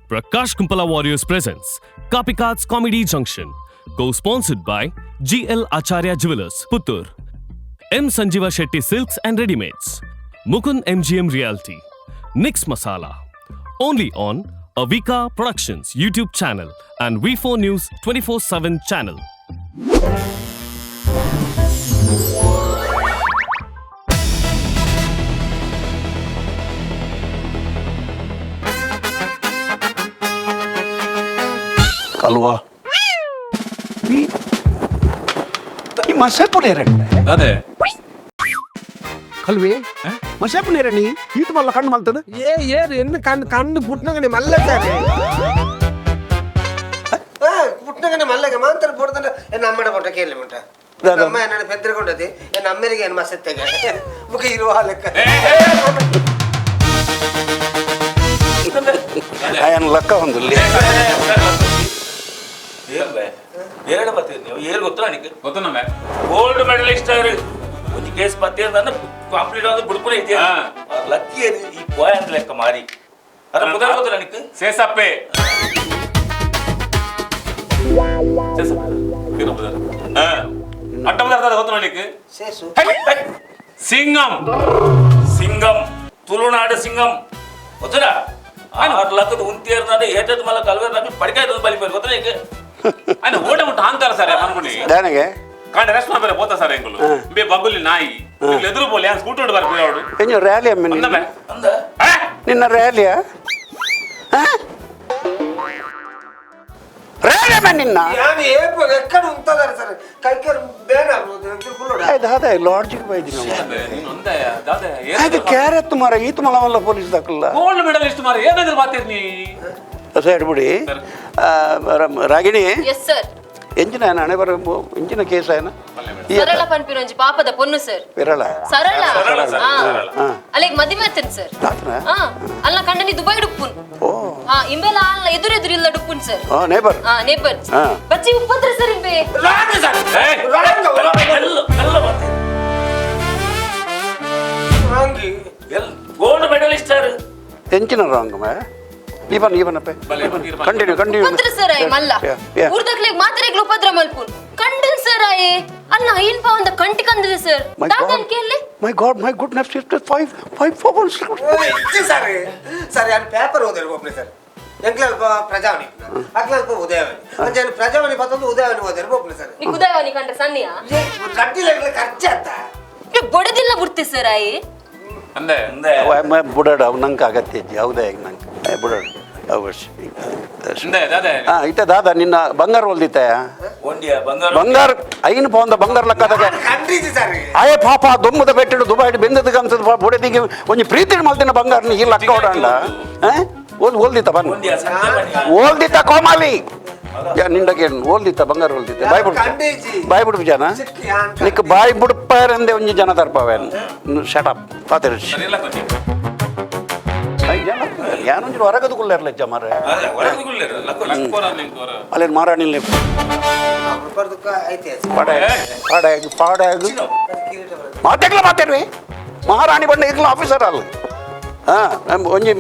Prakash Kumpala Warriors presents Kapikad's Comedy Junction, co-sponsored by GL Acharya Jewelers, Puttur, M. Sanjeeva Shetty Silks and Readymates, Mukund MGM Realty, Nix Masala, only on Avika Productions YouTube channel and V4 News 24/7 channel. ಕಲ್ವಾ ಈ ಮಸೆಪುನೇರ ಅದೇ ಕಲ್ವಿ ಮಸೆಪುನೇರ ನೀ ಈತ ಮಲ್ಲ ಕಣ್ಣು ಮಲ್ತದ. ಏ ಏರು ಎನ್ನು ಕಣ್ಣು ಕಣ್ಣು ಪುಟ್ನಗನೆ ಮಲ್ಲ ಸರ್, ಪುಟ್ನಗನೆ ಮಲ್ಲಗೆ ಮಾಂತರ ಪೊಡ್ದಂಡ ನಮ್ಮಡ ಪೊಟ್ಟ ಕೇಳಿ ಮುಟ್ಟ. ನಮ್ಮ ನನ್ನ ಪೆದ್ರಕೊಂಡದಿ ಎನ್ನ ಅಮ್ಮೆರಿಗೆ ಏನು ಮಸೆತ್ತೆಗೆ ಮುಖ ಇರುವ ಲೆಕ್ಕ. ಆಯನ್ ಲಕ್ಕ ಹೊಂದಿಲ್ಲ. ಏಳು ಬತ್ತೀರಿ ನೀವು ಏಳು ಗೊತ್ತಿಲ್ಲ ನಿಕ್ಕೆ? ಗೊತ್ತು ನಮ್ಮೆ. ಗೋಲ್ಡ್ ಮೆಡಲಿಸ್ಟ್ ಅವ್ರು ಒಂದು ಕೇಸ್ ಪತ್ತೆ ಅಂದ್ರೆ ಕಂಪ್ಲೀಟ್ ಆದ ಬುಡ್ಪುನ ಐತಿ. ಹಾ. ಲಕ್ಕಿ ಈ ಬಾಯ್ ಅಂತ ಲೆಕ್ಕ ಮಾರಿ ಅದ್ರ ಮೊದಲು ಗೊತ್ತಿಲ್ಲ ನಿಕ್ಕೆ? ಸೇಸಪ್ಪೆ ಸೇಸಪ್ಪೆ ತಿರುಪತಿ. ಹಾ. ಅಟ್ಟ ಪದಾರ್ಥ ಅದು ಗೊತ್ತು ನಿಕ್ಕೆ? ಸೇಸು. ಸಿಂಗಂ. ಸಿಂಗಂ, ತುಳುನಾಡು ಸಿಂಗಂ ಗೊತ್ತಿಲ್ಲ? 6 ಲಕ್ಷದ ಉಂತಿಯರ್ನಾದ ಏಟದ ಮಲ್ಲ ಕಲ್ವೇರ್ ಲಕ್ಷ ಪಡಿಕಾಯ್ತು ಬಲಿ ಗೊತ್ತಿಲ್ಲ ನಿಕ್ಕೆ? ఆయన ಓಟ ಮುಟ್ಟ ಹಾಂತಾರ ಸರ್ ಅನ್ಕೊಂಡು. ದಾನಿಗೆ. ಕಾಂಡ ರೆಸ್ಟ್ ಮಾಡ್ತಾರೆ పోతా ಸರ್ ಎಂಗುಲು ಬೇ ಬಗ್ಗುಲಿ ನಾಯಿ ಇట్లు ಎದುರು ಪೋಲಿ ಸ್ಕೂಟರ್ ಬರ್ತಾರೆ ಅವಡು. ಎಂಜು ರ್ಯಾಲಿ ಅಮ್ಮ ನಿನ್ನ? ಅಂದಮೆ. ಅಂದ. ನಿನ್ನ ರ್ಯಾಲಿಯ ರ್ಯಾಲಿ ಅಮ್ಮ ನಿನ್ನ. ಯಾನು ಏಪು ಎಕ್ಕಡ ಉಂತದಾರೆ ಸರ್, ಕೈ ಕಾಲು ಬೇಡ. ದಾದ ಲಾಡ್ಜಿಗೆ ಬೈದಿ ನಾವು. ನೀನು ಒಂದೇ ದಾದ. ಅದು ಕ್ಯಾರೆತ್ ಮಾರ ಈತ ಮಲವಲ್ಲ ಪೊಲೀಸ್ ದಾಖಲ್ಲ. ಗೋಲ್ಡ್ ಮೆಡಲಿಸ್ಟ್ ಮಾರ ಏನಾದ್ರು ಮಾತಿರ್ ನೀ. ಸೈಡ್ ಬಿಡಿ. ಸರ್. ರಾಗಿಣಿ. Yes sir. ಎಂಜಿನ ಹಣೆ ಬರ ಎಂಜಿನ ಕೇಸ್ ಏನ? ಸರಳ ಪನ್ಪಿನೊಂಜಿ ಪಾಪದ ಪೊನ್ನು ಸರ್. ವಿರಳ. ಸರಳ. ಸರಳ ಸರ್, ಆ. ಸರಳ. ಹಾ. ಅಲ್ಲಿಗೆ ಮದಿಮೆ ಆತನ್ ಸರ್. ಆತನ? ಹಾ, ಅಲ್ಲ ಕಂಡನಿ ದುಬೈ ಡುಪ್ಪುನ್. ಓ. ಹಾ, ಇಂಬೆಲ ಅಲ್ಲ ಎದುರು ಎದುರು ಇಲ್ಲ ಡುಪ್ಪುನ್ ಸರ್. ಓ ನೇಬರ್. ಹಾ, ನೇಬರ್. ಹಾ. ಬಚ್ಚಿ ಉಪ್ಪದ್ರ ಸರ್ ಇಂಬೆ. ರಾಂಗ್ ಸರ್, ಎಲ್ಲ ಎಲ್ಲ ಬರ್ತೀರಿ ರಾಂಗಿ. ಎಲ್ ಗೋಲ್ಡ್ ಮೆಡಲಿಸ್ಟ್ ಸರ್. ಎಂಚಿನ ರಾಂಗ್ ಮೇ ಈವನ್ ಈವನಪ್ಪೆ. ಬಲೆ, ತೀರ್ಮಾನ. Continue continue. ಉಪದ್ರ ಸರ್ ಆಯ್ ಮಲ್ಲ. ಊರ್ದಕ್ಲೆಗ್ ಮಾತ್ರೆಗ್ಲ ಉಪದ್ರ ಮಲ್ಪುನ್ ಕಂಡನ್ ಸರ್ ಆಯೆ ಅಲ್ಲ ಐನ್ ಪಾವಂದ ಕಂಟಿ ಕಂದಿದೆ ಸರ್. ಮೈ ದಾದನ್ ಗಾಡ್. ಕೇಳಿ. My god, my goodness, 5 5 4 1. ಇಜ್ಜಿ ಸರ್, ಸರ್ ಯಾರು ಪೇಪರ್ ಓದಿರು ಒಬ್ಬನೇ ಸರ್. ಎಂಕ್ಲಲ್ಪ ಪ್ರಜಾವಣಿ, ಅಕ್ಲಲ್ಪ ಉದಯವಾಣಿ ಅಂಚೆ ಪ್ರಜಾವಣಿ ಪತ್ತೊಂದು ಉದಯವಾಣಿ ಓದಿರು ಒಬ್ಬನೇ ಸರ್. ನೀ ಕುದಾಯವನಿ ಕಂಡ್ರೆ ಸನ್ನಿಯಾ? ಕಡ್ಡಿಲ್ಲ ಖರ್ಚು ಆತ. ಬಡದಿಲ್ಲ ಬಿಡ್ತೆ ಸರ್ ಆಯೆ. ಅಂದೆ. ಅಂದೆ. ಬುಡಾಡು ಅವು ನಂಗೆ ಅಗತ್ಯ ಇಜ್ಜಿ ಹೌದೇ ನಂಗೆ ಬುಡಾಡು ಅವಶ್ಯ. ಅಂದೆ ದಾದ. ಹಾ ಇತ್ತ ದಾದ ನಿನ್ನ ಬಂಗಾರ ಹೊಲ್ದಿತ್ತ? ಒಂಡಿಯ ಬಂಗಾರ. ಬಂಗಾರ ಐನು ಪೌಂದ ಬಂಗಾರ ಲೆಕ್ಕದಾಗ. ಕಂಡ್ರಿಜಿ ಸರ್. ಆಯೇ ಪಾಪ ದೊಮ್ಮದ ಬೆಟ್ಟಿಡು ದುಬಾಯಿ ಬೆಂದದ ಗಂತದ ಬುಡದಿಗೆ ಒಂಜಿ ಪ್ರೀತಿ ಮಲ್ತಿನ ಬಂಗಾರ ಈ ಲಕ್ಕ ಹೊಡಂಡ ಓದ್ ಓಲ್ದಿತ್ತ ಬನ್ನಿ. ಒಂಡಿಯ ಸತ್ಯ ಬನ್ನಿ. ಓಲ್ದಿತ್ತ ಕೋಮಾಲಿ ಯಾ ನಿಂಡಗೆ ಓಲ್ದಿತ್ತ ಬಂಗಾರ ಓಲ್ದಿತ್ತ ಬಾಯ್ ಬಿಡು. ಕಂಡೀಜಿ. ಬಾಯ್ ಬಿಡು ಜನ. ಸಿಕ್ಕಿ ಯಾನ್. ನಿಕ್ ಬಾಯ್ ಬಿಡುಪ್ಪಾರಂದೆ ಒಂಜಿ ಜನ ತರ್ಪವೇನ್ ಶಟ್ ಅಪ್ ಪಾತಿರ್ಷ್. ಸರಿ ಇಲ್ಲ ಕೊಚ್ಚಿ. ಯಾನೊಂಜಿ ಹೊರಗದು ಕುಲ್ಲೇರ್ಲ ಮಾರ. ಅದೇ ಹೊರಗೆ ಗುಲ್ಲೇರು ಲಕ್ಕ. ಲಕ್ಕೋರ ನಿಂಕೋರ. ಅಲ್ಲೇನು ಮಾರಾಣಿಲ್ಲ. ಬರ್ದಕ್ಕ ಐತಿಹಾಸಿಕ. ಪಾಡ ಪಾಡ ಪಾಡ ಮಾತೆಗ್ಲ ಮಾತಾಡ್ವಿ ಮಹಾರಾಣಿ ಬಂಡ ಈಗಲೂ ಆಫೀಸರ್ ಅಲ್ಲ. ಹಾಂ ಒಂಜಿ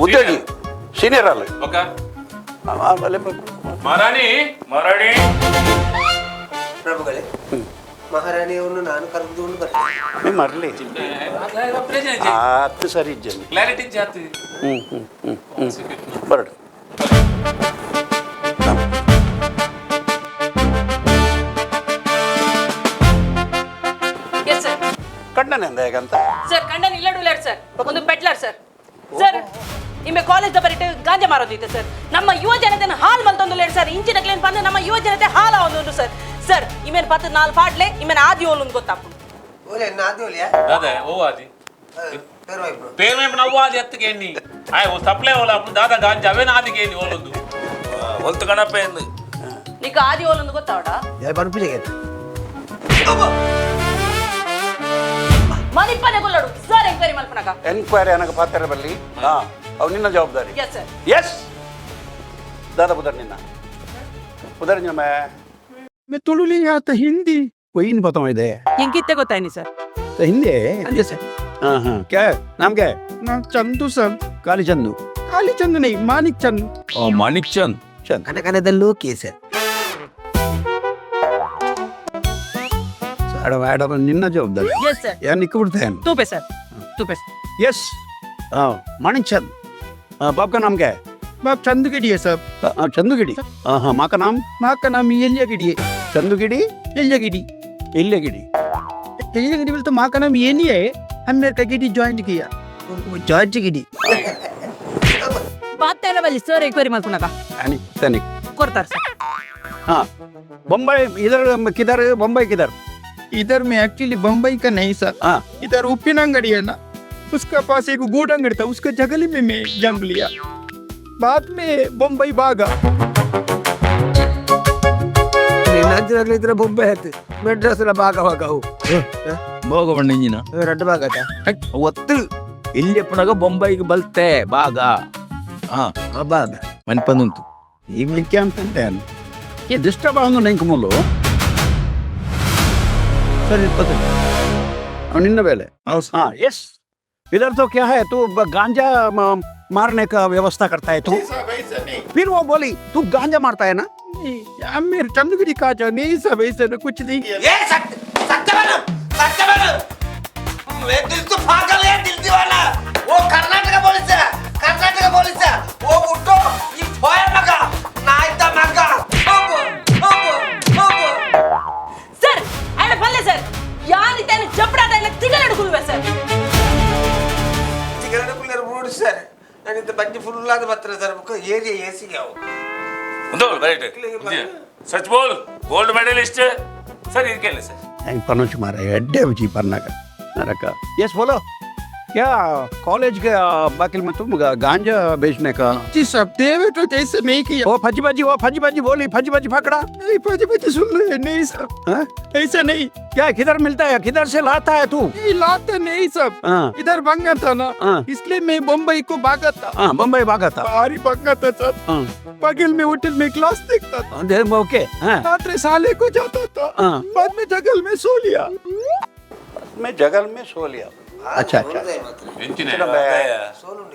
ಉದ್ಯೋಗಿ ಸೀನಿಯರ್ ಅಲ್ಲ. ಓಕೆ. ಅಲ್ಲೇ. ಮಹಾರಾಣಿ. ಮರಾಣಿ. ಪ್ರಭುಗಳೇ, ಮಹಾರಾಣಿಯನ್ನು ನಾನು ಕರೆದುಕೊಂಡು ಬರ್ತೇನೆ. ನಿಮ್ಮ ಅರ್ಲಿ ಆತು ಸರಿ ಇಜ್ಜನಿ. ಕ್ಲಾರಿಟಿ ಜಾತಿ. ಹ್ಞೂ ಹ್ಞೂ ಹ್ಞೂ ಹ್ಞೂ ಬರಡು. Yes sir. ಕಣ್ಣನೆ ಅಂದ ಹೇಗಂತ? ಸರ್, ಕಂಡನ್ ಇಲ್ಲಡುಲ್ಲಾರ್ ಸರ್, ಒಂದು peddler sir. Sir, ಇಮ್ಮೆ ಕಾಲೇಜ್ ಬರಿಟ್ಟು ಗಾಂಜಾ ಮಾರೋದಿತ್ತು ಸರ್. ನಮ್ಮ ಯುವ ಜನತೆನ ಹಾಲ್ ಮಲ್ತೊಂದುಲ್ಲೇರು ಸರ್. ಇಂಚಿನ ಕ್ಲೇನ್ ಬಂದು ನಮ್ಮ ಯುವ ಜನತೆ ಹಾಲ ಒಂದು ಸರ್. ಸರ್, ಇಮೇನ್ ಪತ್ತು ನಾಲ್ ಪಾಡ್ಲೆ ಇಮೇನ್ ಆದಿ ಓಲುಂದು ಗೊತ್ತಾಪು. ಓಲೆ ನಾದಿ ಓಲಿಯಾ. ದಾದ ಓ ಆದಿ. ಪೇರು ಇಬ್ರು. పేరు వైపు నవ్వు ఆది ఎత్తుకేండి ಆಯ್ ಓ ಸಪ್ಲೈ ಓಲ ಅప్పుడు ದಾದ ಗಾಂಜಾ ಅವೇನ ಆದಿಗೆ ಓಲೊಂದು. ಒಲ್ತು ಕಣಪ್ಪ ಎಂದು. ನಿಕ್ ಆದಿ ಓಲುಂದು ಗೊತ್ತಾವಡ? ಪನ್ಪುಜೆ. ಮನಿಪ್ಪನೆ ಗೊಲ್ಲಡು ಸರ್, ಎಂಕ್ವೈರಿ ಮಲ್ಪನಗ. ಎನ್ಕ್ವೈರಿ ಅನಗ ಪಾತ್ರ ಬಲ್ಲಿ ಹಾಂ ಅವು ನಿನ್ನ ಜವಾಬ್ದಾರಿ. Yes sir. S ದಾದಾ ಬುಧರ್ ನಿನ್ನ ಬುಧರ್ ನಿಮ್ಮ मैं तुलु नहीं आता हिंदी कोई नहीं पता ಇದೆ. ಎಂಕಿತ್ತೆ ಗೊತ್ತಾಯ್ನಿ ಸರ್. तो हिंदी है? हाँ जी सर. हाँ हाँ, क्या है नाम? क्या है? ना चंदू सर. काली चंदू. काली चंद नहीं, मानिक चंद। ओ माणिक चंद। चंद। ಕನಕನದ ಲೋಕಿ ಸರ್। ಆಡ ನಿನ್ನ ಜವಾಬ್ದಾರಿ। Yes sir. ಯಾರು ನಿಕ್ಕು ಬಿಡ್ತೇನೆ। ತೂಪೆ ಸರ್, ತೂಪೆ। यस, माणिक चंद। बाप का नाम क्या है? बाप चंदगिरी है साहब। चंदुगिड़ी। हाँ हाँ, माँ का नाम? माँ का नाम एलियागिरी है। चंदुगिड़ी। एलियागिरी। इल्लेगिड़ी। एलियागिरी बोले तो माँ का नाम एलिया है, हमने का गिरी ज्वाइन किया। ಜಾರ್ಜ್ ಗಿಡಿ। ಬಾತೆಲ್ಲ ಬಲ್ಲಿ ಸರ್, ಎಂಕ್ವೈರಿ ಮಲ್ಪುನಾಗ। सैनिक। ಕೊಡ್ತಾರೆ ಸರ್। हाँ, बम्बई इधर किधर? बम्बई किधर? इधर में एक्चुअली बम्बई का नहीं सर। हाँ। इधर उप्पिन अंगड़ी है ना, उसका पास एक गुड़ अंगड़ी था, उसका जगली में मैं जन्म लिया। बाद में बम्बई भागा। ನಿನ್ನ ಇದ್ರೆ ಬೊಂಬೆ ಆಯ್ತು, ಮೆಡ್ರಾಸ್ ಎಲ್ಲ ಭಾಗ ಭಾಗ ಅವು। ಭೋಗ ಬಣ್ಣ ಇಂಜಿನ। ರಡ್ಡು ಭಾಗ ಆಯ್ತಾ? ಒತ್ತು ಇಲ್ಲಿ ಎಪ್ಪನಾಗ ಬೊಂಬೈಗೆ ಬಲ್ತೆ ಬಾಗ. ಹಾ। ಆ ಭಾಗ। ಮನ್ಪಂದುಂಟು। ಈಗ ಅಂತಂತೆ ಈ ಡಿಸ್ಟರ್ಬ್ ಆಗೋದು ನೆಂಕು ಮುಲ್ಲು ಸರಿ ನಿನ್ನ ಬೇಲೆ। हाँ, यस, इधर तो क्या है, तू गांजा मारने का व्यवस्था करता है तू? फिर वो बोली, तू गांजा मारता है ना? नहीं, हम मेरे चंदगिरी का जो नहीं सब ऐसे ना कुछ नहीं। ए सत्य सत्य बनो, सत्य बनो। मैं दिल तो पागल है, दिल दीवाना। वो कर्नाटक पुलिस है, कर्नाटक पुलिस है। वो उठो ये फायर मगा नाइता मगा ಹೋಗು ಹೋಗು ಹೋಗು। ಸರ್, ಆಯ್ನ ಬಲ್ಲೆ ಸರ್, ಯಾರಿದ್ದಾನೆ ಜಪ್ಪಡಾದ ಇಲ್ಲ ತಿಗಲಡುಗುಲ್ವೆ ಸರ್। ಚಿಕನ್ ಕುಲ್ಲರ್ ಬ್ರೂಡ್ ಸರ್, ನಾನು ಇಂತ ಬಂಜಿ ಫುಲ್ ಆದ ಬತ್ತರ ಸರ್, ಮುಖ ಏರಿಯಾ ಏಸಿಗೆ ಅವು। ಒಂದು ರೈಟ್ ಸಚ್ ಬೋಲ್ ಗೋಲ್ಡ್ ಮೆಡಲಿಸ್ಟ್ ಸರ್, ಇದಕ್ಕೆಲ್ಲ ಸರ್। ಹೆಂಗೆ ಪನೋಚ್ ಮಾರ ಎಡ್ಡೆ ಬುಜಿ ಪನ್ನಾಗ नरक। यस, बोलो, क्या कॉलेज के बाकिल में तुम गांजा बेचने का? जी साहब, देवे तो जैसे नहीं किया। ओ फजी बाजी, वो फजी बाजी बोली, फजी बाजी पकड़ा। नहीं, फजी फजी सुन रहे नहीं साहब। हाँ? ऐसा नहीं। क्या किधर मिलता है, किधर से लाता है तू? नहीं, लाते नहीं साहब। हाँ। इधर बंगा था ना, हाँ। इसलिए मैं बम्बई को भागा था। हाँ, बम्बई भागा था। भारी भागा था सर। हाँ। बगल में होटल में क्लास देखता था। ओके, हाँ। रात्रि साले को जाता था। हाँ। बाद में जंगल में सो लिया। मैं जंगल में सो लिया। अच्छा अच्छा।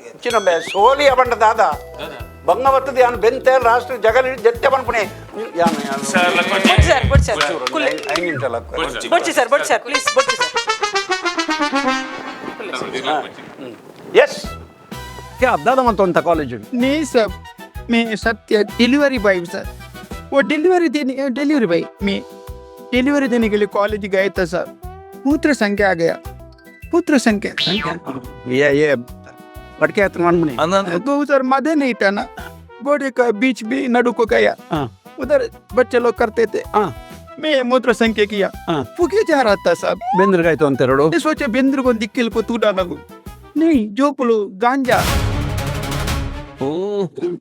ಇಚ್ಚಿನ ಸೋಲಿ ಬಂಡ ದಾದ ಬಂಗವತ್ತದ ಯಾನು ಬೆಂತೆ ರಾಷ್ಟ್ರ ಜಗಲ್ ಜತ್ತೆ ಬನ್ಪುಣೆ ಯಾನು ಯಾನು। ಸರ್। ಬೊಡ್ಚಿ ಸರ್, ಬೊಡ್ಚಿ ಸರ್, ಕುಲ್ಲೆ। ಐದು ನಿಮಿಷ ಲಕ್ಕ। ಬೊಡ್ಚಿ ಸರ್, ಬೊಡ್ಚಿ ಸರ್, ಪ್ಲೀಸ್ ಬೊಡ್ಚಿ ಸರ್। ಎಸ್, क्या दादा मत ಅಂತ ಕಾಲೇಜ್? नहीं साहब, मैं सत्य डिलीवरी बॉय सर। वो डिलीवरी देने, डिलीवरी बॉय, मैं डिलीवरी देने के लिए कॉलेज गए था सर। मूत्र संख्या आ गया, मूत्र संख्या। ये ये पटके हತ್ರ ಮಾಡ್ಮಣಿ। तो उधर मदे नहीं था ना, घोड़े का बीच भी नडू को गया। हाँ। उधर बच्चे लोग करते थे। हाँ। मैं मूत्र संख्या किया। हाँ। फूके जा रहा था साहब। ಬೆಂದ್ರಗಾಯ್ತು ಅಂತೆರಡು। मैं सोचे बेंद्र को दिक्किल को तू डाला नहीं, जोकुलु गांजा,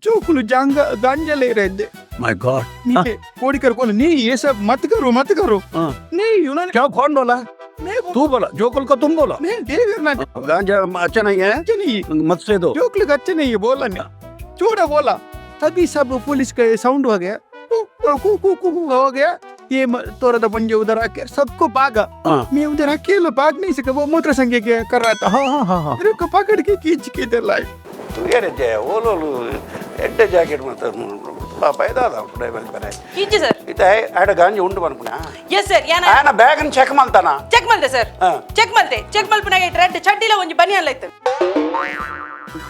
जोकुलु जांगा गांजा ले रहे थे। My god. नहीं, कोड़ी कर बोले, नहीं ये सब मत करो, मत करो। हाँ। नहीं, उन्होंने क्या कौन बोला? नहीं। तू बोला जोकुल को, तुम बोला। नहीं, देवी ना। गांजा अच्छा नहीं है। अच्छा नहीं। मत से दो। जोकुलु का अच्छा नहीं है बोला, नहीं छोड़ा बोला। तभी सब पुलिस का साउंड हो गया, कू कू कू कू कू हो गया। ये तोरा दा पंजे उधर आके सबको भागा। हाँ। मैं उधर अकेला भाग नहीं सका, वो मूत्र संख्या क्या कर रहा था। हाँ हाँ हाँ हाँ मेरे को पकड़ के खींच के इधर लाए। तू ಏನೇ ಜಯ ಓಲೋಲು ಎಡ್ಡೆ ಜಾಕೆಟ್ ಮತ್ತೆ ಪಾಪ ಇದಾದ ಡ್ರೈವರ್। ಇಜ್ಜಿ ಸರ್। ಇತ್ತ ಆಡ ಗಾಂಜಿ ಉಂಡು ಪನ್ಪುನ। ಎಸ್ ಸರ್, ಯಾನ ಆಯನ ಬ್ಯಾಗ್ ಚೆಕ್ ಮಲ್ತಾನ? ಚೆಕ್ ಮಲ್ತೆ ಸರ್। ಹಾ. ಚೆಕ್ ಮಲ್ತೆ, ಚೆಕ್ ಮಲ್ಪುನಾಗ ರೆಡ್ ಚಡ್ಡಿಲ ಒಂಜಿ ಬನಿಯನ್ ಲೈತ್।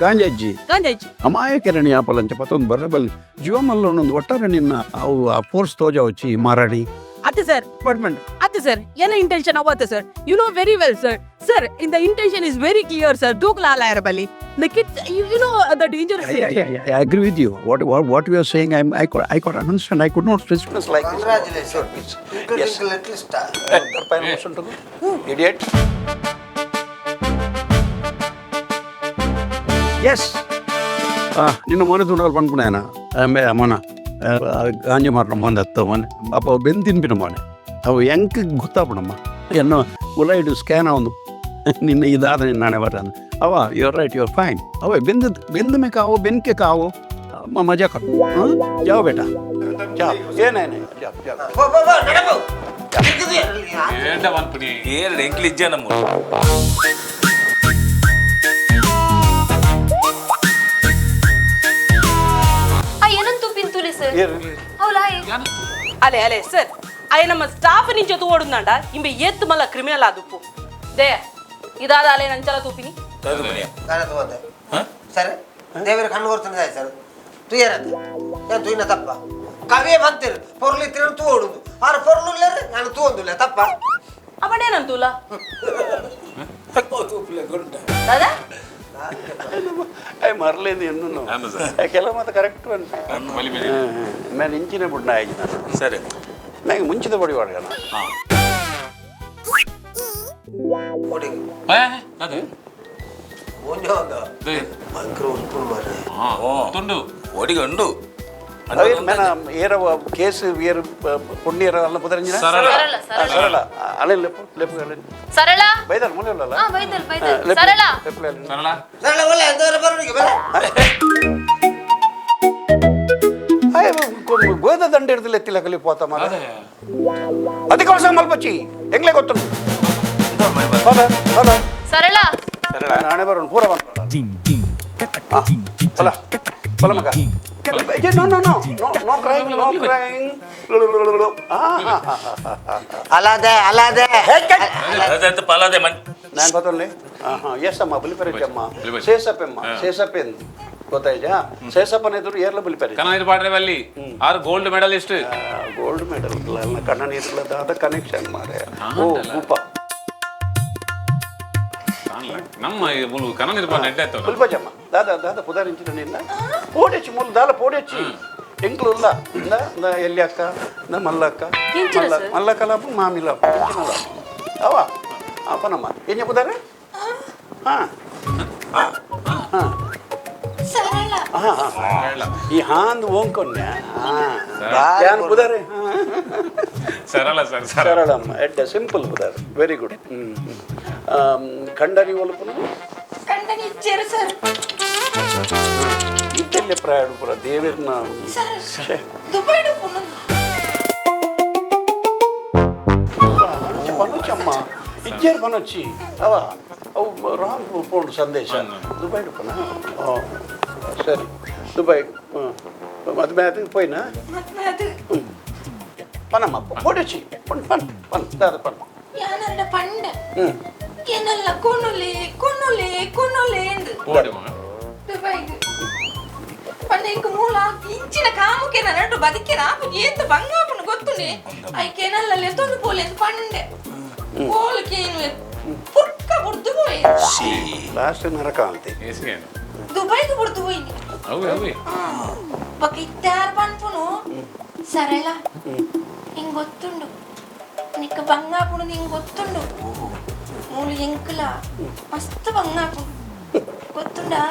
ಗಾಂಜಿ ಅಜ್ಜಿ? ಗಾಂಜಾ ಇಜ್ಜಿ। ಅಮಾಯಕರಣಿ ಆಪಲಂಚ ಪತ್ತೊಂದು ಬರಬಲ್ ಜೀವಮಲ್ಲೊಂದು ಒಟ್ಟಾರೆ ನಿನ್ನ ಅವು ಆ ಫೋರ್ಸ್ ತೋಜ వచ్చಿ ಮಾರಾಡಿ। ಅತ್ತೆ ಸರ್। ಅಪಾರ್ಟ್ಮೆಂಟ್। ಅತ್ತೆ ಸರ್, ಏನ intention ಅವತ್ತೆ sir, you know very well sir. Sir, in the intention is very clear sir. ದೂಕ್ಲ ಆಲ ಬಲ್ಲಿ the kids, you know the danger. I agree with you. What you are saying, I could understand. I could not express like this. Congratulation. Yes. Little star. Idiot. Yes. ನಿನ್ನ ಮೊನೆ ತುಂಡಲ್ ಪನ್ಪುಣೇನ ಅಂಬೆ ಮೊನ ಗಾಂಜಿ ಮಾರಣ ಮೊಂದ ಅತ್ತ ಮೊನೆ ಅಪ್ಪ ಬೆಂದು ತಿನ್ಪಿನ ಮೊನೆ ಅವು ಎಂಕ್ ಗೊತ್ತಾಪಣಮ್ಮ ಎನ್ನ ಉಲೈಡು scan ಅವಂದು ನಿನ್ನ ಇದಾದ ನಿನ್ನ ನಾನೇ ಬರ ಅವ. You are right, you are fine. ಅವ ಬೆಂದ ಬೆಂದ ಮೇಕ ಅವು ಬೆನ್ಕೆ ಕಾವು ಮಜಾ ಕರ್. ಜಾओ ಬೇಟಾ, ಜಾओ. ಏನೇನೆ, ಜಾओ ಜಾओ. ಪೋ ಪೋ ಪೋ, ನಡಪು. ಏಂಡ ಮನ್ಪುನಿ? ಏಳು ಎಂಕ್ಲು ಇಜ್ಜ ನಮ್ಮ। ಏರು ಹೌಲಾ? ಅಲೆ ಅಲೆ ಸರ್, ಆಯ ನಮ್ಮ ಸ್ಟಾಫ್ ನಿಂಚೆ ತೂವೊಡುಂದಾಂಡ ಇಂಬೆ ಏತ್ ಮಲ್ಲ ಕ್ರಿಮಿನಲ್ ಆದುಪ್ಪು they ಇದಾದ ಅಲೆ ನಂಚಲ ತೂಪಿನಿ. ದಾನೆ ತೂವಂದೆ ಸರ್, ದೇವರ ಕಣ್ಣು ಕೊಡ್ತಾನೆ ಸರ್. ತುಯ್ಯರತ್ತೆ ಏನು ತುಯ್ನ ತಪ್ಪ? ಕವಿಯೇ ಬಂತೀರು ಪೊರ್ಲು ಇತ್ತಿರ ತೂ ಹೊಡುದು ಆರು ಪೊರ್ಲು ಇಲ್ಲರೆ ನಾನು ತೂ ಒಂದಿಲ್ಲ ತಪ್ಪ. ಅವನೇನಂತೂಲ ದಾದಾ? ಮರಲೇನು ಎನ್ನು ಕೆಲವು ಮಾತು ಕರೆಕ್ಟ್ ನಾನು ಇಂಚಿನ ಬುಡ್ನ ಆಯ್ತು ನಾನು. ಸರಿ. ನಂಗೆ ಮುಂಚಿತ ಬಡಿ ವಾಡ್ಗಣ. ಅದೇ. ಒಂಜೆ ಒಂದು ಭಯಂಕರ ಉಲ್ಪುಣ ಮಾರ್ರೆ. ತುಂಡು. ಒಡಿಗೆ ಉಂಡು. ಮೇನ ಏರ ಕೇಸ್ ಏರು ಪುಣ್ಯರ ಅಲ್ಲ ಪುದರಂಜಿನ. ಸರಳ. ಸರಳ ಸರಳ. ಸರಳ ಅಲೆ ಲೆಪ್ಪು ಲೆಪ್ಪು ಅಲೆ. ಸರಳ. ಬೈದಲ್ ಮುಲೆ ಉಳ್ಳಲ್ಲ. ಹಾ, ಬೈದಲ್ ಬೈದಲ್ ಸರಳ. ಲೆಪ್ಪು ಅಲೆ. ಸರಳ. ಸರಳ ಒಳ್ಳೆ ಎಂದವರ ಬರೋಣಿಗೆ ಬೇರೆ. ಗೋದ ದಂಡ ಹಿಡ್ದಿಲ್ಲ ಎತ್ತಿಲ್ಲ ಕಲಿ ಪೋತ ಮಾರ. ಅದಕ್ಕೋಸ್ಕರ ಮಲ್ಪಚ್ಚಿ ಎಂಗ್ಲೇ ಗೊತ್ತು. ಹೋದ ಹೋದ. ಸರಳ. ನಾನೇ ಬರೋಣ ಪೂರ ಬಂದ ಅಲ್ಲ ಬಲ ಮಗ. No no no no no crying, no crying. ಅಲಾದೆ ಅಲಾದೆ. ಪಲಾದೆ ಮನ್. ನಾನು ಗೊತ್ತಲ್ಲಿ. ಹಾಂ ಹಾಂ ಎಸ್ ಅಮ್ಮ, ಬುಲಿಪೆರಜಮ್ಮ ಸೇಸಪ್ಪೆಮ್ಮ ಸೇಸಪ್ಪೆಂದು ಗೊತ್ತಾಯ್ತಾ? ಸೇಸಪ್ಪನ ಎದುರು ಏರ್ಲ ಬುಲಿಪೆರೆ. ಕನ್ನಡ ಪಾಡ್ರೆ ಬಲ್ಲಿ ಆರು ಗೋಲ್ಡ್ ಮೆಡಲಿಸ್ಟ್. ಗೋಲ್ಡ್ ಮೆಡಲ್ ಕಣ್ಣ ನೀರ್ಲ ದಾದ ಕನೆಕ್ಷನ್ ಮಾರೆ. ಓ ಉಪ. ನಮ್ಮ ಮುಲು ಕನ್ನಡ ಪಾಡ ನೆಡ್ಡೆ ಆಯ್ತು. ಬುಲ್ಪಜಮ್ಮ ದಾದ ದಾದ ಪುದಾರಿಂಚಿನ ನಿನ್ನ ಪೋಡೆಚ್ಚಿ ಮುಲ್ ದಾಲ ಪೋಡೆಚ್ಚಿ ಎಂಕ್ಲು ಉಲ್ಲ ಇಂದ ಇಂದ ಎಲ್ಲಿ ಅಕ್ಕ ಇಂದ ಮಲ್ಲಕ್ಕ. ಎಂಚಿನ ಮಲ್ಲ ಸರ್? ಮಲ್ಲಕ್ಕ ಲಾಪು ಮಾಮಿ ಲಾಪು ಎಂಚಿನ ಲಾಪು ಅವ ಅಪ್ಪನಮ್ಮ ಏನ್ ಪುದಾರೆ. ಹಾಂ ಹಾಂ ಸರಳ. ಹಾಂ ಹಾಂ ಈ ಹಾಂದ್ ಓಂಕೊನ್ನೆ ಹಾಂ ಯಾನ್ ಪುದಾರೆ. ಸರಳ ಸರ್, ಸರಳ. ಸರಳಮ್ಮ ಎಡ್ಡೆ ಸಿಂಪಲ್ ಪುದಾರೆ, ವೆರಿ ಗುಡ್. ಕಂಡನಿ ಒಲಪುನು? ಕಂಡನಿ ಇಚ್ಚೇರು ಸರ್. ಇದ್ದಲ್ಲೇ ಪ್ರಾಯ ಪೂರ ದೇವಿರ್ನ. ಸರ್. ಛೆ. ದುಬೈಡು ಪುನಃ. ಪನೊಚ್ಚಮ್ಮ ಇಜ್ಜೇರು ಪನೊಚ್ಚಿ ಅವ ಅವು ರಾಂಗ್ ಪೋಂಡು ಸಂದೇಶ. ದುಬೈ ಪನ ಓ ಸರಿ ದುಬೈ ಮದುವೆ ಆದ ಪೋಯ್ನಾ? ಮತ್ತೆ ಅದು ಪನಮ್ಮ ಪೋಡೆಚ್ಚಿ ಪಣ್ ಪಣ್ ಪಣ್ ದಾದ ಪಣ್. ಯಾನರಡ ಪಂಡ. ಹ್ಞೂ. ಏನಲ್ಲ ಕೊನೊಲೆ ಕೊನೊಲೆ ಕೊನೊಲೆ ಎಂದು. ಪೋಡಿ ಮಗ. ದುಬೈಗೆ ಪಂಡ ಇಂಕ ಮೂಲ ಇಂಚಿನ ಕಾಮುಕೆ ನಡು ಬದುಕಿನ ಆಪು ಏತ ಬಂಗಾಪುನ ಗೊತ್ತುನೆ ಐಕೆನಲ್ಲ ಲೆತ್ತೊಂದು ಪೋಲೆ ಅಂತ ಪಂಡೆ ಪೋಲಕೇನು ಪುರ್ಕ ಬುಡ್ದು ಪೋಯೆ. ಲಾಸ್ಟ್ ನರಕ ಅಂತೆ. ಏಸಿಗೆ. ದುಬೈಗೆ ಬುಡ್ದು ಹೋಯ್ನಿ. ಅವೆ ಅವೆ. ಬೊಕ ಇತ್ತಾರ್ ಪನ್ಪುನು ಸರಳ ಹಿಂಗ್ ಗೊತ್ತುಂಡು ನಿಕ್ಕ ಬಂಗಾಪುಡು ನಿಂಗ್ ಗೊತ್ತುಂಡು ಮೂಲು ಎಂಕುಲ ಮಸ್ತ್ ಬಂಗಾಪುಡು ಗೊತ್ತುಂಡಾ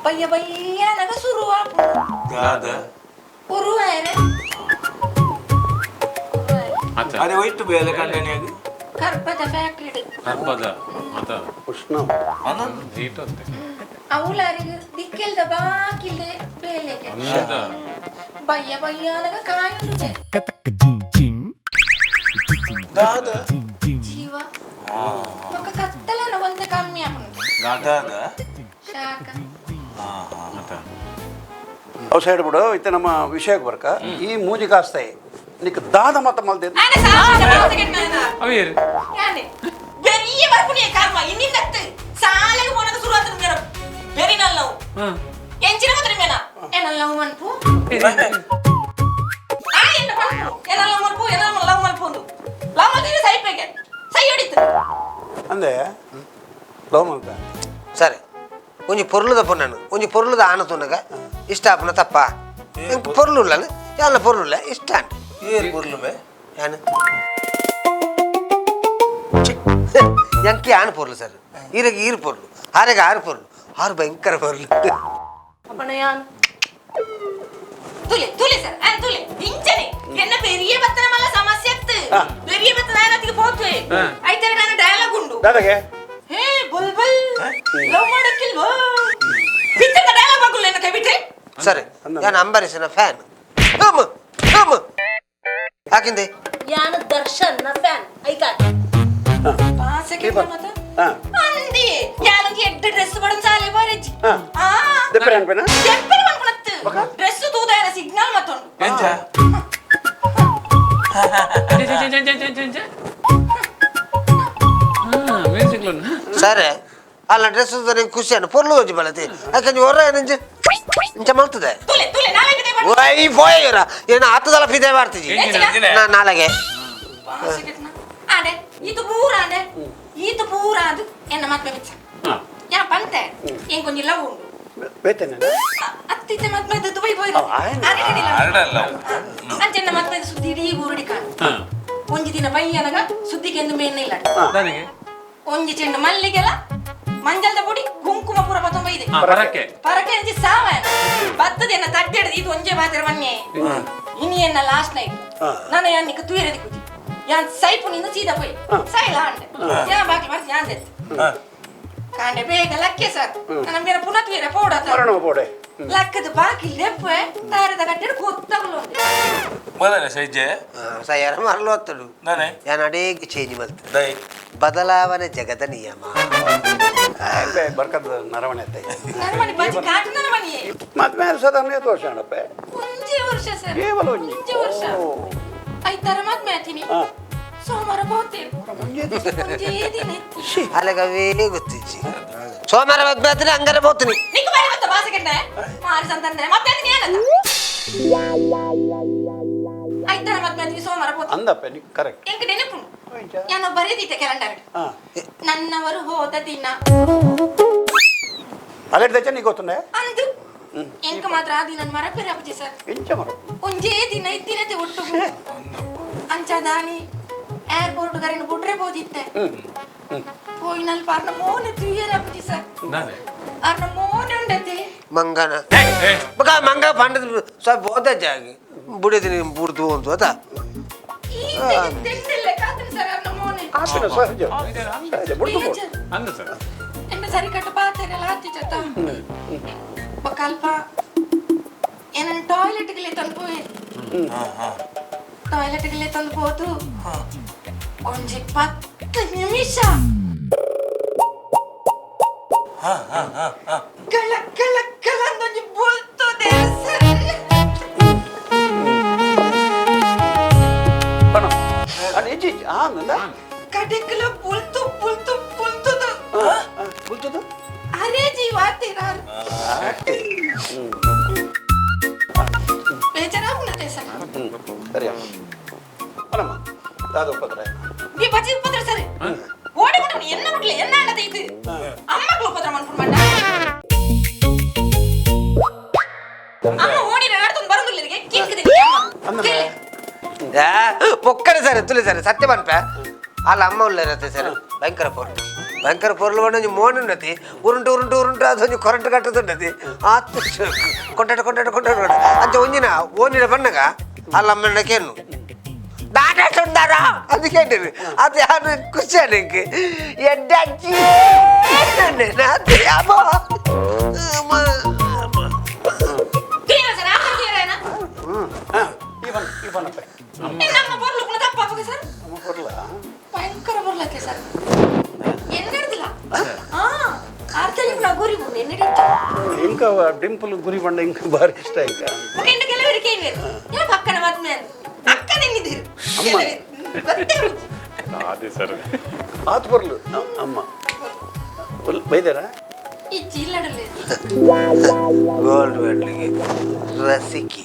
ಬಯ್ಯ ಬಯ್ಯನಗ ಸುರುವಾಪುಡು. ದಾದ. ಉರುವಾಯರೆ. ಆತ. ಅರೆ ಹೋಯ್ತು ಬೇಲೆ ಕಂಡನಿಯಾಗ. ಕರ್ಪದ ಫ್ಯಾಕ್ಟ್ರಿ. ಕರ್ಪದ ಆತ. ಉಷ್ಣ. ಹೀಟ್ ಅಂತೆ. ಅವಳಾರಿಗೆ ದಿಕ್ಕೆಲ್ದ ಬಾಕಿಲ್ದೆ ಬೇಲೆಗೆ. ಅಂದ. ಬಯ್ಯ ಬಯ್ಯನಗ ಕಾಯುಂಡು. ದಾದ. ಜೀವ ಬೊಕ ಕತ್ತಲನ ಒಂತೆ ಕಮ್ಮಿ ಆಪುಂಡು. ದಾದ. ಶಾಖ. ಆತ. ಅವು ಸೈಡ್ ಬಿಡು, ಇತ್ತೆ ನಮ್ಮ ವಿಷಯಕ್ಕೆ ಬರ್ಕ. ಈ ಮೂಜಿ ಕಾಸ್ತಾಯಿ ನಿಕ್ ದಾದ ಮತ ಮಲ್ದೆ. ಆನೆ ಸಾಲ ಮಾತಗೆಟ್ಟ. ಅವೆ ಏರು. ಯಾನೆ ಬೆರಿಯ ಬರ್ಪುನಿ ಕರ್ಮ ಇನ್ನಿಂದತ್ತು ಸಾಲೆಗೆ ಪೋನಗ ಶುರು ಆತನ ಮೇರ ಬೆರಿನಲ್ಲ ನಾವು ಎಂಚಿನ ಮಾತ್ರ ಮೇನ ಏನಲ್ಲ ಮನ್ಪು ಆ ಎನ್ನ ಪನ್ಪು ಏನಲ್ಲ ಮನ್ಪು ಏನಲ್ಲ ಲವ್ ಮನ್ಪುಂದು ಲವ್ ಮಲ್ತಿದ್ರೆ ಸೈಪೆಗೆ ಸೈ ಹೊಡಿತು. ಅಂದೆ ಲವ್ ಮಲ್ತ. ಸರಿ ಒಂಜಿ ಪೊರ್ಲುದ ಪೊನ್ನನು ಒಂಜಿ ಪೊರ್ಲುದ ಆನ ತುನಗ ಇಷ್ಟ ಆಪುನ ತಪ್ಪ? ಎಂಕ್ ಪೊರ್ಲು ಉಳ್ಳನು ಯಾನ ಪೊರ್ಲುಲ್ಲ ಇಷ್ಟ ಅಂಟು. ಏರ್ ಪೊರ್ಲು ಮೇ? ಯಾನು ಎಂಕಿ ಆನ್ ಪೊರ್ಲು ಸರ್, ಈರೆಗೆ ಈರು ಪೊರ್ಲು, ಆರೆಗೆ ಆರು ಪೊರ್ಲು, ಆರು ಭಯಂಕರ ಪೊರ್ಲು. ಅಪ್ಪಣ ಯಾನ್ ತುಲೆ ತುಲೆ ಸರ್ ಆ ತುಲೆ ಇಂಚನೆ ಎನ್ನ ಪೆರಿಯ ಬತ್ತನ ಮಲ್ಲ ಸಮಸ್ಯೆ ಅತ್ತು ಪೆರಿಯ ಬತ್ತನ ಆನತಿಗೆ ಪೋತುವೆ ಐತರ ನಾನು ಡೈಲಾಗ್ ಉಂಡು. ದಾದಾಗೆ ಹೇ ಬುಲ್ಬುಲ್ ಲವ್ ಮಾಡಕ್ಕಿಲ್ವೋ ಪಿಕ್ಚರ್ ಡೈಲಾಗ್ ಬಾಗುಲ್ಲ ಎನ್ನ ಕೈ ಬಿಟ್ಟೆ. ಸರಿ ಯಾನ್ ಅಂಬರೀಷನ ಫ್ಯಾನ್ ಹಮ್ ಹಮ್ ಹಾಕಿಂದೆ. ಯಾನ್ ದರ್ಶನ್ ನ ಫ್ಯಾನ್ ಐತಾ? ಪಾಸಕ್ಕೆ ಮತ್ತ ಹಾ. ಅಂದಿ ಯಾನೊಂದು ಎಡ್ಡೆ ಡ್ರೆಸ್ ಬಡನ್ ಸಾಲೆ ಬಾರಜ್ಜಿ. ಹಾ. ಆ ದೆಪ್ಪರೆ ಅನ್ಪೇನಾ? ದೆಪ್ಪರೆ ಅನ್ಪುನತ್ತು ಡ್ರೆಸ್ ತೂದಾಯನ ಸಿಗ್ನಲ್ ಮತ್ತೊಂಡು. ಸರಿ ಅಲ್ಲ ಡ್ರೆಸ್ ಖುಷಿ ಅಣ್ಣ ಪೊರ್ಲು ಹೋಜಿ ಬಲತಿ ಯಾಕಂದ್ರೆ ಹೊರ ಏನಂಜೆ ಇಂಚ ಮಾಡ್ತದೆ. ತುಲೆ ತುಲೆ ನಾಳೆ ಬಿದೆ. ಓಯ್ ಪೋಯ್ ಏನು ಆತದಲ್ಲ ಫಿದೆ ಮಾಡ್ತಿಜಿ. ನಾ ನಾಳೆಗೆ. ಆಂಡೆ ಇದು ಪೂರ ಆಂಡೆ ಈತು ಪೂರ ಅದು ಎನ್ನ ಮದ್ಮೆ ಬಿಚ್ಚ ಯಾ ಪಂತೆ ಎಂಕೊಂಜಿ ಲವ್ ಉಂಡು. ಬೇತೇನೆ. ಅತ್ತಿತ್ತೆ ಮದ್ಮೆ ದುಬೈ ಪೋಯ್. ಅರಡಲ್ಲ. ಅಂಚೆನ್ನ ಮದ್ಮೆ ಸುದ್ದಿ ಇಡೀ ಊರುಡಿ ಕಾಣು. ಒಂಜಿ ದಿನ ಬೈಯನಗ ಸುದ್ದಿಗೆ ಎಂದು ಮೇನ್ ಇಲ್ಲ. ಒಂಜಿ ಚೆಂಡು ಮಲ್ಲಿಗೆಲ ಮಂಜಲ್ದ ಪುಡಿ ಕುಂಕುಮ ಪೂರ ಪತ್ತೊಂಬ ಇದೆ. ಪರಕ್ಕೆ ಪರಕೆ ಅಂಚಿ ಸಾವ ಬತ್ತದ ಎನ್ನ ತಟ್ಟೆಡ್ದು ಇದು ಒಂಜೆ ಬಾತಿರ ಮನ್ನೆ ಇನಿ ಎನ್ನ ಲಾಸ್ಟ್ ನೈಟ್ ನಾನು ಯಾನಿಕ್ ತುಯರೆದಿ ಕುಜಿ ಯಾನ್ ಸೈಪು ನಿಂದ ಸೀದಾ ಪೋಯ್ ಸೈಲ ಅಂಡೆ ಯಾನ್ ಬಾಕಿ ಬರ್ಸಿ ಯಾನ್ ದೆತ್ತು ಕಾಂಡೆ ಬೇಗ ಲಕ್ಕೆ ಸರ್ ನನ್ನ ಮೇರೆ ಪುನಃ ತುಯರೆ ಪೋಡ. ಮರಣ ಪೋಡೆ. ಲಕ್ಕದ ಬಾಕಿ ಲೆಪ್ಪೆ ತಾರದ ಕಟ್ಟೆಡ್ ಗೊತ್ತಾಗಲು. ಬದನೆ ಸೈಜೆ. ಸಯ್ಯಾರ ಮರಲು ಹೊತ್ತಡು. ನಾನೇ ಯಾನ್ ಅಡೇಗೆ ಚೇಂಜ್ ಮಲ್ತು. ದೈ. ಬದಲಾವಣೆ ಜಗದ ನಿಯಮ. ಬರ್ಕದ ನರವಣೆ ಅತ್ತೆ. ನರಮಣಿ ಬಜ್ಜಿ ಕಾಟು ನರಮಣಿಯೇ. ಮದ್ಮೆ ಸಾಧಾರಣ ಎಷ್ಟು ವರ್ಷ ಅಣ್ಣಪ್ಪ? ಒಂಜೇ ವರ್ಷ ಸರ್. ಕೇವಲ ಒಂಜಿ. ಒಂಜೇ ವರ್ಷ. ಐತಾರ ಮದ್ಮೆ ಆತೀನಿ. ಸೋಮವಾರ ಬೋತೇರು. ಒಂಜೇ ದಿನ ಇತ್ತು. ಅಲೆಗವೇ ಗೊತ್ತಿಜ್ಜಿ ಸೋಮವಾರ ಮದ್ಮೆ ಆತೀನಿ ಹಂಗಾರೆ ಬೋತೀನಿ. ನಿಂಗೆ ಬಾಯಿ ಗೊತ್ತಾ ಬಾಸೆಗೆಡ್ಡೆ ಮಾರಿ ಸಂತಂದೆ ಮತ್ತೆ ಆತೀನಿ ಏನಂತ ಐತಾರ ಮದ್ಮೆ ಆತೀನಿ ಸೋಮವಾರ ಬೋತೀನಿ. ಅಂದಪ್ಪ ನೀ ಕರೆಕ್ಟ್. ಎಂಕ್ ನೆನಪುಂಡು ನಾನು ಬರೆದಿದ್ದೆ ಕ್ಯಾಲೆಂಡರ್. ನನ್ನವರು ಹೋದ ದಿನ. ಅಲೆಟ್ ದಚ್ಚ ನೀ ಗೊತ್ತುಂಡೆ? ಅಂದು ಎಂಕ್ ಮಾತ್ರ ಆ ದಿನ ಮರಪೇರೆ ಅಪ್ಪಜಿ ಸರ್. ಎಂಚ ಮರ? ಒಂಜೇ ದಿನ ಇದ್ದಿನತೆ ಒಟ್ಟು ಅಂಚ ದಾನಿ ಏರ್ಪೋರ್ಟ್ ಗರೆನ ಬುಡ್ರೆ ಬೋದಿತ್ತೆ ಪೋಯಿನಲ್ ಪಾರ್ನ ಮೋನೆ ತುಯ್ಯರ ಅಪ್ಪಜಿ ಸರ್. ಅರ್ನ ಮೋನೆ ಉಂಡತೆ. ಮಂಗನ ಬಕ ಮಂಗ ಪಂಡದ ಸ್ವಲ್ಪ ಬೋದ ಜಾಗಿ ಬುಡಿದಿನಿ ಬುಡ್ದು ಅಂತ ಅದ. ಈ ತೆಂಡೆಲ್ಲ ಕಾತನ ಸರ್ ಅರ್ನ ಮೋನೆ. ಆಪಿನ ಸಹಜ ಸಹಜ ಬುಡ್ದು ಪೋಡು. ಅಂದ ಸರ್. ಎನ್ನ ಸರಿ ಕಟ್ಟು ಪಾತೆರೆಲ್ಲ ಹತ್ತಿ ಚತ್ತ ಬಕಲ್ಪ ಏನನ್ ಟಾಯ್ಲೆಟ್ಗೆ ತಂದು ಪೋಯೆ. ಟಾಯ್ಲೆಟ್ಗೆ ತಂದು ಪೋದು ಒಂಜಿ 10 ನಿಮಿಷ ಕಳ ಕಳ ಕಳ ಅಂದೊಂಜಿ ಬೊಲ್ತದೆ ಸರ್. ಬಣ. ಅಣ್ಣ ಇಜ್ಜಿ ಇಜ್ಜಿ ಆ ಅಂದ? ಕಡೆಕಲ ಬುಲ್ತು ಬುಲ್ತು ಬುಲ್ತುದು. ಬುಲ್ತುದು? ಅರೆ ಜೀವ ತಿರಾರ್. ಬೇಜಾರಾಗುಣತೆ ಸರ್. ಸರಿ ಅಲ್ಲಮ್ಮ ದಾದ ಉಪದ್ರ. ಬಿ ಬಜ್ಜಿ ಉಪದ್ರ ಸರ್. ಓಡಿ ಬಿಟ್ಟು ಎನ್ನ ಬಿಡ್ಲಿ ಎನ್ನ ಆಡದ ಇದು ಅಮ್ಮಗಳು ಉಪದ್ರ ಮನ್ಪುಣ್ ಮಂಡ. ಅಮ್ಮ ಓಡಿನ ಆಡ್ತೊಂದು ಬರಂದುಲ್ಲ ಕೇಕ್ಕಿದೆ ಅಮ್ಮ. ಕೇಳಿ. ಪೊಕ್ಕಡೆ ಸರ್ ತುಲಿ ಸರ್ ಸತ್ಯ ಪನ್ಪೆ ಅಲ್ಲ ಅಮ್ಮ ಉಳ್ಳರತ್ತೆ ಸರ್ ಭಯಂಕರ ಪೊರ್ಲು ಭಯಂಕರ ಪೊರ್ಲು ಒಂಜಿ ಮೋನ್ ಉಂಡತಿ ಉರುಂಟು ಉರುಂಟು ಉರುಂಟು ಅದೊಂಜಿ ಕೊರಂಟು ಕಟ್ಟದುಂಡತಿ ಆತ್ ಕೊಂಟಾಟ ಕೊಂಟಾಟ ಕೊಂಟಾಟ ಕೊಂಟಾಟ ಅಂಚ ಒಂಜಿನ ಓನಿನ ಬಣ್ಣಗ ಅಲ್ಲ ಅಮ್ಮನ ಕೇನು ದಾಟ ಅದು ಕೇಳಿರಿ ಅದು ಯಾರು ಖುಷಿ ನಿಂಗೆ ಎಡ್ಡಜ್ಜಿ ತುಯ್ಯರ ಸರ್ ಆಕರ ತುಯ್ಯರ ಏನ? ಈ ಬನ್ ಈ ಬನ್ನಪ್ಪ. ನಮ್ಮ ಪೊರ್ಲು ಕುಣ ತಪ್ಪಾಪಗ ಸರ್. ಅಮ್ಮ ಪೊರ್ಲ. ಭಯಂಕರ ಪೊರ್ಲಕ್ಕೆ ಸರ್. ಎನ್ನಡ್ದಿಲ್ಲ ಆ ಅರ್ಧಲಿ ಕುಣ ಗುರಿ ಬುಂಡು ಎನ್ನಡಿತ್ತು. ಇಂಕ ಡಿಂಪಲ್ ಗುರಿ ಬಣ್ಣ ಇಂಕ ಭಾರಿ ಇಷ್ಟ ಇಂಕ. ಮುಖಂಡ ಕೆಲವರಿಗೆ ಕೇಳಿರು ಯಾ ಪಕ್ಕನ ಮದ್ಮೆ ಅಕ್ಕ ನಿನ್ನಿದ್ದೀರು ಅಮ್ಮ. ಗೊತ್ತೇ ಉಂಟು. ಅದೇ ಸರ್. ಆತ್ ಪೊರ್ಲು ಅಮ್ಮ ಬೈದಾರ? ಇಜ್ಜಿ ಇಲ್ಲಡಲೆ. ಗೋಲ್ಡ್ ಮೆಡ್ಲಿಗೆ ರಸಿಕಿ.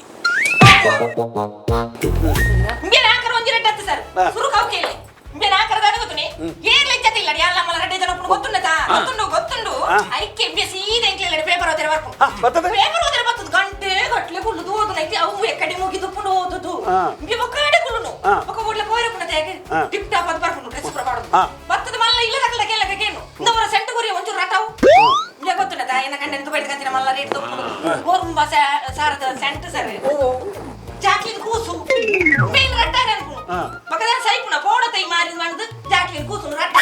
ಇಂಬೆ ಆಕರ ಒಂಜಿ ರೆಡ್ಡೆ ಅತ್ತು ಸರ್. ಸುರು ಕಾವು ಕೇಳಿ ಇಂಬೆ ಆಕರ ದಾದ ಗೊತ್ತುನಿ ಏರ್ಲ ಇಚ್ಚತಿಲ್ಲ ಯಾಲ್ಲ ಮಲ್ಲ ರೆಡ್ಡೆ ಜನ ಉಪ್ಪುನು ಗೊತ್ತುಂಡತಾ ಗೊತ್ತುಂಡು ಗೊತ್ತುಂಡು ಐಕೆ ಇಂಬೆ ಸೀದಾ ಎಂಕ್ಲೆ ಪೇಪರ್ ಓದಿರ ಬರ್ಪು. ಬರ್ತದೆ? ಪೇಪರ್ ಓದಿರ ಬರ್ತದೆ ಗಂಟೆ ಗಟ್ಲೆ ಕುಳ್ಳುದು ಓದುನ ಐತಿ ಅವು ಎಕ್ಕಡೆ ಮುಗಿದು ಉಪ್ಪುಂಡು ಓದುದು. ಇಂಬೆ ಬೊಕ್ಕಡೆ ಕುಳ್ಳುನು ಬೊಕ್ಕ ಓಡ್ಲ ಪೋಯಿರ ಪುಣ ತೇಗೆ ಟಿಪ್ ಟಾಪ್ ಅದು ಬರ್ಪುಂಡು ಡ್ರೆಸ್ ಪೂರ ಪಾಡುದು. ಬರ್ತದೆ ಮಲ್ಲ ಇಲ್ಲ ತಕಲ ಕೇಳಕ ಕೇನು ಇಂದವರ ಸೆಂಟು ಗುರಿ ಒಂಚೂರು ರಟಾವು ಇಂಬೆ ಗೊತ್ತುಂಡತಾ ಏನ ಕಂಡೆಂತು ದುಬೈದ ಕಂತಿನ ಮಲ್ಲ ರೇಟ್ ತೊಪ್ಪುಂಡು ಗೋರ್ಂಬ ಸಾರದ ಸೆಂಟು ಸರ್ ಜಾಕ್ಲಿನ್ ಕೂಸು ಮೇನ್ ರಟ್ಟಾಗ ಅನ್ಪುನು ಪಕ್ಕದ ಸೈಪುನ ಪೋಡತೈ ಮಾರಿದ ಮಾಡಿದ್ ಜಾಕ್ಲಿನ್ ಕೂಸು ರಟ್ಟ.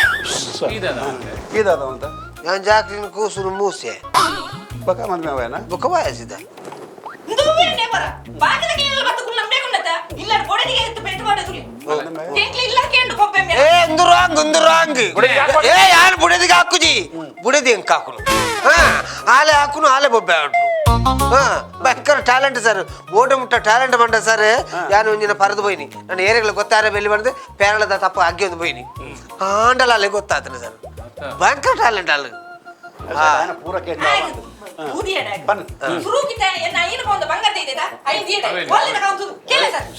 ಇದಾದ ಅಂತ. ನಾನು ಜಾಕ್ಲಿನ್ ಕೂಸುನು ಮೂಸೆ. ಬಕ ಮದ್ಮೆ ಅವೇನ? ಬೊಕ್ಕ ವಾಯಸಿದ. ಇಂದುವೇನೆ ಬರ ಬಾಕಿದ ಕೇಳಲ್ಲ ಬತ್ತು ಕುಲ್ಲ ಬೇಕುಂಡತ ಇಲ್ಲ ಬೊಡದಿಗೆ ಎತ್ತು ಪೇಟು ಮಾಡೋದು ಎಂಕ್ಲ ಇಲ್ಲ ಕೇಂಡು ಕೊಬ್ಬೆ ಮೇಲೆ. ಏ ಇಂದು ರಾಂಗ್ ಇಂದು ರಾಂಗ್. ಏ ಯಾರು ಬುಡದಿಗೆ ಹಾಕುಜಿ ಬುಡದಿ ಹೆಂಗ್ ಹಾಕುನು ಹಾ ಆಲೆ ಹಾಕುನು ಆಲೆ ಬೊಬ್ಬೆ ಆಡು. ಭಯಂಕರ ಟ್ಯಾಲೆಂಟ್ ಸರ್ ಓಟ ಮುಟ್ಟ ಟ್ಯಾಲೆಂಟ್ ಬಂಡ ಸರ್ ಯಾನು ಒಂಜಿನ ಪರದು ಪೋಯಿನಿ ನಾನು ಏರಿಯಾಗಳ ಗೊತ್ತಾರೆ ಬೆಲ್ಲಿ ಬಂದು ಪೇರಳದ ತಪ್ಪು ಅಗ್ಗಿ ಒಂದು ಪೋಯಿನಿ ಆಂಡಲ ಅಲ್ಲೇ ಗೊತ್ತಾತನ ಸರ್ ಭಯಂಕರ ಟ್ಯಾಲೆಂಟ್ ಅಲ್ಲ ಪೂರ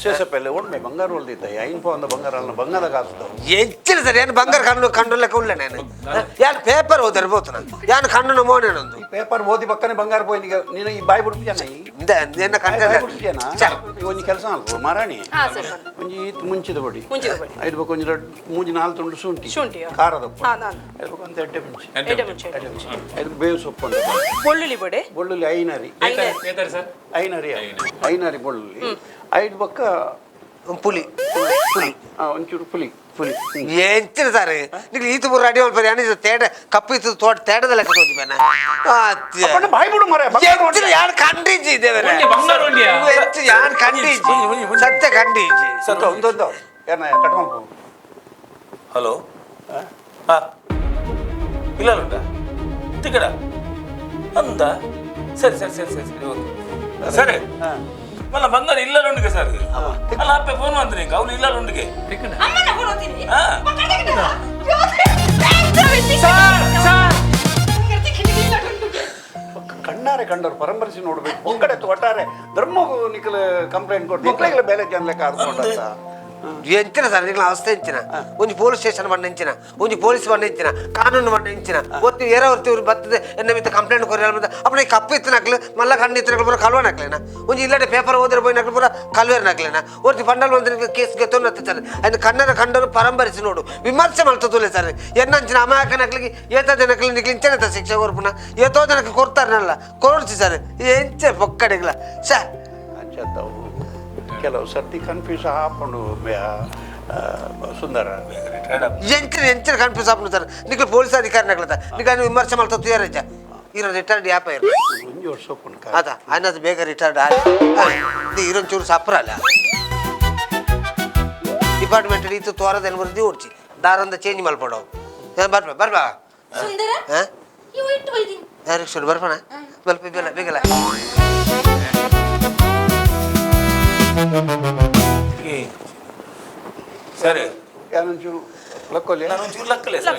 ಶೇಷಪಲ್ಲೆ ಒಮ್ಮೆ ಬಂಗಾರ ಹೊಲ್ದಿದ್ದ ಐನ್ ಪೌಂದ ಬಂಗಾರ ಅಲ್ಲ ಬಂಗಾರದ ಕಾಸು ಎಂಚಿನ ಸರ್ ಏನು ಬಂಗಾರ ಕಣ್ಣು ಕಣ್ಣು ಲೆಕ್ಕ ಉಳ್ಳೆ ನಾನು ಯಾರು ಪೇಪರ್ ಓದಿರ್ಬೋದು ನಾನು ಯಾನು ಕಣ್ಣು ಮೋನೆ ನಂದು ಪೇಪರ್ ಓದಿ ಪಕ್ಕನೆ ಬಂಗಾರ ಪೋಯಿ ನೀನು ಈ ಬಾಯಿ ಬಿಡ್ತೀಯನ ನಿನ್ನ ಬಾಯಿ ಬಿಡ್ತೀಯನ ಒಂಜಿ ಕೆಲಸ ಅಲ್ಪ ಮಾರಾಣಿ ಹಾ ಸರ್ ಒಂಜಿ ಈತ್ ಮುಂಚಿದ ಬಡಿ ಮುಂಚಿದ ಬಡಿ. ಐದು ಬೊಕ್ಕ ಒಂಜಿ ರಡ್ಡ್ ಮೂಜಿ ನಾಲ್ಕು ತುಂಡು ಶುಂಠಿ ಶುಂಠಿ, ಹಾ. ಖಾರದ ಹಾ, ನಾನು. ಐದು ಬೊಕ್ಕ ಒಂದು ಎಡ್ಡೆ ಮುಂಚಿ ಎಡ್ಡೆ ಮುಂಚೆ ಎಡ್ಡೆ ಮುಂಚಿ ಐದು ಬೇವು ಸೊಪ್ಪು ಅಂತ ಬೆಳ್ಳುಳ್ಳಿ ಬಡೆ ಬೆಳ್ಳುಳ್ಳಿ ಐನರಿ ಏತಾರೆ ಸರ್ ಐನರಿ ಐನರಿ ಬೆಳ್ಳುಳ್ಳಿ ಐದು ಬೊಕ್ಕ ಪುಲಿ ಪುಲಿ ಒಂಚೂರು ಪುಲಿ ಪುಲಿ ಎಂಚಿನ ಸರ್ ನೀವು ಈತು ಪೂರ ರೆಡಿ ಮಾಡ್ತಾರೆ ಏನು ತೇಡ ಕಪ್ಪು ಇತ್ತು ತೋಟ ತೇಡದ ಲೆಕ್ಕ ತೋಜಿ ಬೇನ ಅಪ್ಪಣ್ಣ ಬಾಯಿ ಬಿಡು ಮಾರಾಯ, ಬಂಗಾರ ಎಂಚಿನ ಯಾರು ಕಂಡಿಜಿ ದೇವರೇ ಒಂಜಿ ಬಂಗಾರ ಒಂಡಿಯಾ? ಎಂಚು ಯಾರು ಕಂಡಿಜಿ ಸತ್ಯ ಕಂಡಿಜಿ ಸತ್ತ ಒಂದೊಂದು ಏನ ಕಟ್ ಮಾಡ್ಕೊ ಹಲೋ ಹಾ ಇಲ್ಲ ಉಂಟಾ ತಿಕ್ಕಡ ಅಂದ ಸರಿ ಸರಿ ಸರಿ ಸರಿ ಸರಿ ಓಕೆ ಸರಿ ಮಲ್ಲ ಬಂಗಾರ ಇಲ್ಲ ಉಂಡಿಗೆ ಸರ್ ಅಲ್ಲ ಅಪ್ಪೆ ಫೋನ್ ಅಂದ್ರೆ ಈಗ ಅವ್ನು ಇಲ್ಲ ಉಂಡಿಗೆ ಅಮ್ಮನ ಫೋನ್ ಹೋಗ್ತೀನಿ ಹಾ. ಕಣ್ಣಾರೆ ಕಂಡರು ಪರಂಪರಿಸಿ ನೋಡ್ಬೇಕು ಒಕ್ಕಡೆ ಒಟ್ಟಾರೆ ಧರ್ಮಗೂ ನಿಖಲ ಕಂಪ್ಲೇಂಟ್ ಕೊಟ್ಟು ಮಕ್ಕಳಿಗೆ ಬೇಲೆ ಜನ ಲೆಕ್ಕ ಆದ್ಕೊಂಡಂತ ಎಂಚಿನ ಸರ್ ನಿನ್ನ ಅವಸ್ಥೆ ಎಂಚಿನ ಒಂಜಿ ಪೊಲೀಸ್ ಸ್ಟೇಷನ್ ಬಂಡ ಎಂಚಿನ ಒಂಜಿ ಪೊಲೀಸ್ ಬಂಡ ಎಂಚಿನ ಕಾನೂನು ಬಂಡ ಎಂಚಿನ ಒತ್ತು ಏರ ಹೊರ್ತಿ ಇವ್ರು ಬರ್ತದೆ ಎನ್ನ ಮಿತ್ತ ಕಂಪ್ಲೇಂಟ್ ಕೊರಿ ಮತ್ತೆ ಅಪ್ಪನ ಈ ಕಪ್ಪು ಇತ್ತು ನಕ್ಲು ಮಲ್ಲ ಕಣ್ಣು ಇತ್ತು ನಕ್ಲು ಪೂರ ಕಲ್ವ ನಕ್ಲೇನ ಒಂಜಿ ಇಲ್ಲಡೆ ಪೇಪರ್ ಓದಿರ ಪೋಯಿ ನಕ್ಲು ಪೂರ ಕಲ್ವೇರ್ ನಕ್ಲೇನ ಒರ್ತಿ ಬಂಡಲ್ ಒಂದು ಕೇಸ್ ಗೆತ್ತೊಂದು ಸರ್ ಅದನ್ನ ಕಣ್ಣರ ಕಂಡರು ಪರಂಪರಿಸಿ ನೋಡು ವಿಮರ್ಶೆ ಮಲ್ತದಲ್ಲ ಸರ್ ಎನ್ನಂಚಿನ ಅಮಾಯಕ ನಕ್ಲಿಗೆ ಏತ ಜನಕ್ಲಿ ನಿಕ್ಲಿ ಇಂಚನ ಶಿಕ್ಷೆ ಕೊರ್ಪುನ ಏತೋ ಜನಕ್ಕೆ ಕೊಡ್ತಾರನಲ್ಲ ಕೊರ್ಚಿ ಸರ್ ಎಂಚೆ ಪೊಕ್ಕಡಿಗ್ಲ ಶ ಅಂಚತ್ತವು ಕೆಲವು ಸರ್ತಿ ಕನ್ಫ್ಯೂಸ್ ಆಪುಂಡು ಸುಂದರ ಎಂಚಿನ ಎಂಚಿನ ಕನ್ಫ್ಯೂಸ್ ಆಪುಂಡು ಸರ್ ನಿಕ್ಲು ಪೊಲೀಸ್ ಅಧಿಕಾರಿ ನಕ್ಲತ ನಿಕ್ಲು ವಿಮರ್ಶೆ ಮಲ್ತ ತುಯಾರಜ್ಜ ಇರೋ ರಿಟೈರ್ಡ್ ಯಾಪ ಇರ ಒಂಜಿ ವರ್ಷ ಉಪ್ಪುಂಡು ಆತ ಆಯ್ನಾದ ಬೇಗ ರಿಟೈರ್ಡ್ ಆಗಿ ಇರೊಂಚೂರು ಸಪ್ರಲ್ಲ ಡಿಪಾರ್ಟ್ಮೆಂಟ್ ಇತ್ತು ತೋರದ ಬರೆದಿ ಓಡ್ಚಿ ದಾರಂದ ಚೇಂಜ್ ಮಲ್ಪಡವು ಬರ್ಪ ಬರ್ಪ ಸುಂದರ ಹಾ ಇವು ಇಟ್ಟು ಹೋಯ್ತೀನಿ ಯಾರಿಗೆ ಬರ್ಪಣ ಬಲ್ಪ ಬೇಗ ಬೇಗಲ್ಲ ಸರಿ ಯಾನೊಂಚೂರು ಲಕ್ಕೋಲಿ ನಾನು ಒಂಚೂರು ಲಕ್ಕಲೆ ಸರ್.